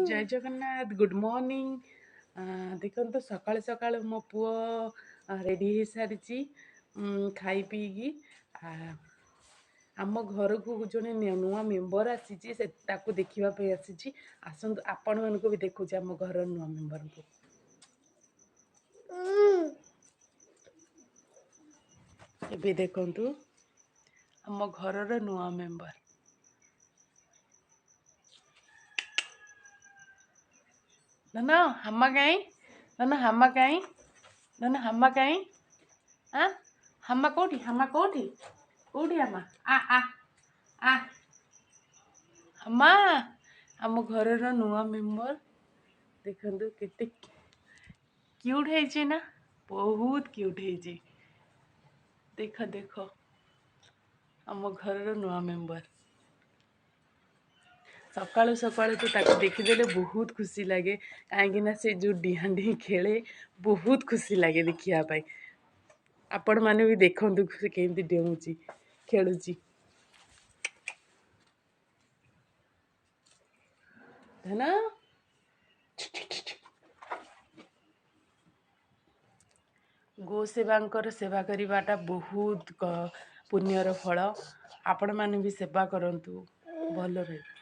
ଜୟ Jagannath, good morning. ଦେଖନ୍ତୁ, ସକାଳୁ ସକାଳୁ ମୋ ପୁଅ ରେଡ଼ି ହେଇସାରିଛି ଖାଇ ପିଇକି। ଆମ ଘରକୁ ଜଣେ ନୂଆ ମେମ୍ବର ଆସିଛି, ସେ ତାକୁ ଦେଖିବା ପାଇଁ ଆସିଛି। ଆସନ୍ତୁ, ଆପଣମାନଙ୍କୁ ବି ଦେଖୁଛି ଆମ ଘରର ନୂଆ ମେମ୍ବରଙ୍କୁ। ଏବେ ଦେଖନ୍ତୁ ଆମ ଘରର ନୂଆ ମେମ୍ବର। ଧନ, ହାମା କାଇଁ? ଧନ, ହାମା କାଇଁ? ଧନ, ହାମା କାଇଁ? ଆଁ, ହାମା କୋଉଠି? ହାମା କୋଉଠି? କୋଉଠି ହାମା? ଆ ଆ ଆ ହାମା। ଆମ ଘରର ନୂଆ ମେମ୍ବର ଦେଖନ୍ତୁ, କେତେ କ୍ୟୁଟ୍ ହେଇଛି ନା? ବହୁତ କ୍ୟୁଟ୍ ହେଇଛି। ଦେଖ ଦେଖ, ଆମ ଘରର ନୂଆ ମେମ୍ବର। ସକାଳୁ ସକାଳୁ ତ ତାକୁ ଦେଖିଦେଲେ ବହୁତ ଖୁସି ଲାଗେ, କାହିଁକିନା ସେ ଯେଉଁ ଡିଆଁ ଡିଇଁ ଖେଳେ, ବହୁତ ଖୁସି ଲାଗେ ଦେଖିବା ପାଇଁ। ଆପଣମାନେ ବି ଦେଖନ୍ତୁ ସେ କେମିତି ଡେଉଁଛି, ଖେଳୁଛି। ଧନ, ଗୋ ସେବାଙ୍କର ସେବା କରିବାଟା ବହୁତ ପୁଣ୍ୟର ଫଳ। ଆପଣମାନେ ବି ସେବା କରନ୍ତୁ, ଭଲ ରହିବେ।